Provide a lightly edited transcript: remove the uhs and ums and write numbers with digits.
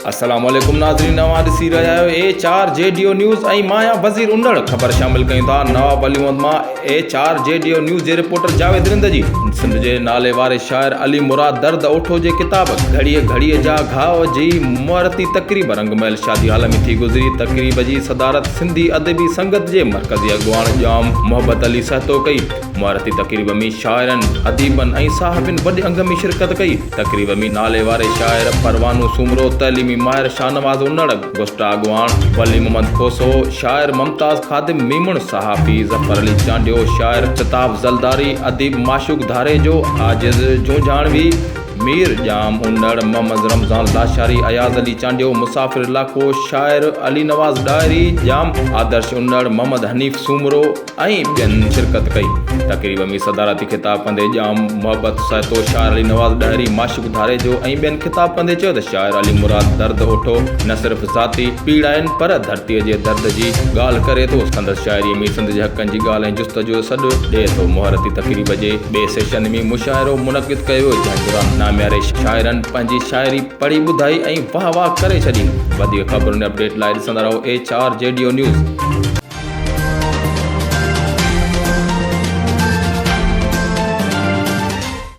السلام عليڪم ناظرين اوهان ڏسي رهيا آهيو H R G D O news ۽ مان آهيان وزير انڙ خبر شامل ڪيون ٿا نواب علي محمد مان H R G D O news جي رپورٽر جاويد رند جي سنڌ جي نالي واري شاعر علي مراد درد اوٺو جي ڪتاب گهڙيء گهڙيء جا گهاء جي مهورتي تقريب رنگ محل شادي هال ۾ ٿي گذري تقريب جي صدارت سنڌي ادبي سنگت جي مرڪزي اڳواڻ ڄام محبت علي سهتو ڪئي مهورتي تقريب ۾ شاعرن، اديبن ۽ صحافين وڏي انگ ۾ شرڪت ڪئي. تقريب ۾ نالي واري شاعر پروانو سومرو، تعليمي ماهر شاهنواز انڙ، گسٽا اڳواڻ ولي محمد کوسو، شاعر ممتاز خادم ميمڻ، صحافي ظفر علي چانڊيو، شاعر ستاب زلداري، اديب معشوق ڌاريجو، عاجز جونجهاڻوي، مير ڄام انڙ، محمد رمضان لاشاري، اياز علي چانڊيو، مسافر لاکو، شاعر علي نواز ڏاهري، ڄام آدرش انڙ، محمد حنيف سومرو ۽ ٻين شرڪت ڪئي. تقريب ۾ صدارتي خطاب ڪندي ڄام محبت سهتو، شاعر علي نواز ڏاهري، معشوق ڌاريجو ۽ ٻين خطاب ڪندي چيو ته شاعر علي مراد درد اوٺو نه صرف ذاتي پيڙائن پر ڌرتيء جي درد جي ڳالهه ڪري ٿو، سندس شاعريء ۾ سنڌ جي حقن جي ڳالهه ۽ جستجو جو سڏ ڏئي ٿو. مهورتي تقريب جي ٻئي سيشن ۾ مشاعرو منعقد ڪيو ويو جنهن دوران نامياري شاعرن پنهنجي شاعري پڙهي ٻڌائي ۽ واهه واهه ڪري ڇڏي. وڌيڪ خبرن ۽ اپڊيٽ لاء ڏسندا رهو H R G D O news.